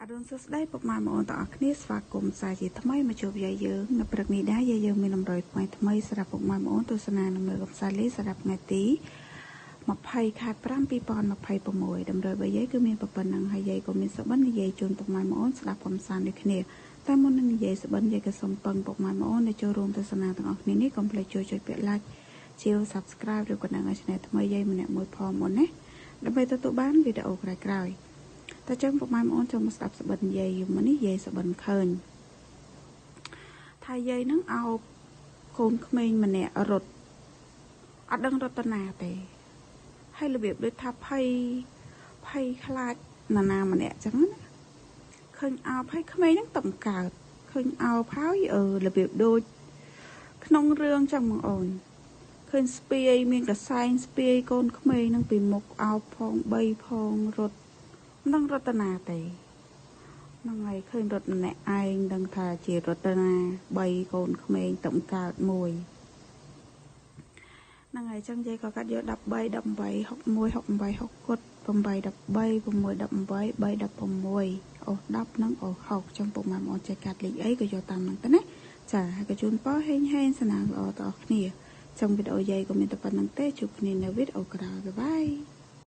អរុណសួស្តីពុកម៉ែបងប្អូនទាំងអស់គ្នាស្វាគមន៍សាជាថ្មីមកជួបយាយយើងនៅព្រឹកនេះដែរយាយយើងមានតម្រុយថ្មីថ្មីសម្រាប់ពុកម៉ែបងប្អូនទស្សនានិងមើលកំសាន្តលេងសម្រាប់ថ្ងៃទី20ខែ5 2026តម្រុយរបស់យាយគឺមានប៉ុណ្ណឹងហើយយាយក៏មានសុបិននិយាយជូនពុកម៉ែបងប្អូនស្ដាប់កំសាន្តដូចគ្នាតែមុននឹងនិយាយសុបិនយាយក៏សូមពឹងពុកម៉ែបងប្អូនដែលចូលរួមទស្សនាទាំងអស់គ្នានេះកុំភ្លេចជួយចុចពាក្យ like ជា Subscribe ឬក៏នឹងឲ្យ Channel ថ្មីយាយម្នាក់មួយផងមុនណាដើម្បីទទួលបានវីដេអូក្រោយៗតែចឹងពុកម៉ែបងប្អូនចូលមកស្ដាប់សបិនយាយមុននេះយាយសបិនឃើញថាយាយនឹងអោបកូនក្មេងម្នាក់រត់អត់ដឹងរត់ទៅណាទេហើយរបៀបដូចថាភ័យភ័យខ្លាចនរណាម្នាក់ចឹងណាឃើញអោបហើយក្មេងហ្នឹងតំកើតឃើញអោបហើយអឺរបៀបដូចក្នុងរឿងចឹងបងអូនឃើញស្ពាយមានកសែងស្ពាយកូនក្មេងនឹងពីមុខអោបផង3ផងរត់មិនដឹងរត់ទៅណាទេហ្នឹងហើយឃើញរត់ម្នាក់ឯងដឹងថាជារត់ទៅណា3កូនក្មេងតំកើតមួយហ្នឹងហើយចឹងយាយក៏កាត់យក13 18 61 68 6គុត8 13 6 18 3 16អូ10និងអូ6ចឹងពុកម៉ែបងប្អូនចេះកាត់លេខអីក៏យកតាមហ្នឹងទៅណាចាហើយក៏ជូនពរហេងហេងសំណាងល្អដល់គ្នាចឹងវីដេអូយាយក៏មានតែប៉ុណ្្នឹងទេជួបគ្នានៅវីដេអូក្រោយបាយបាយ។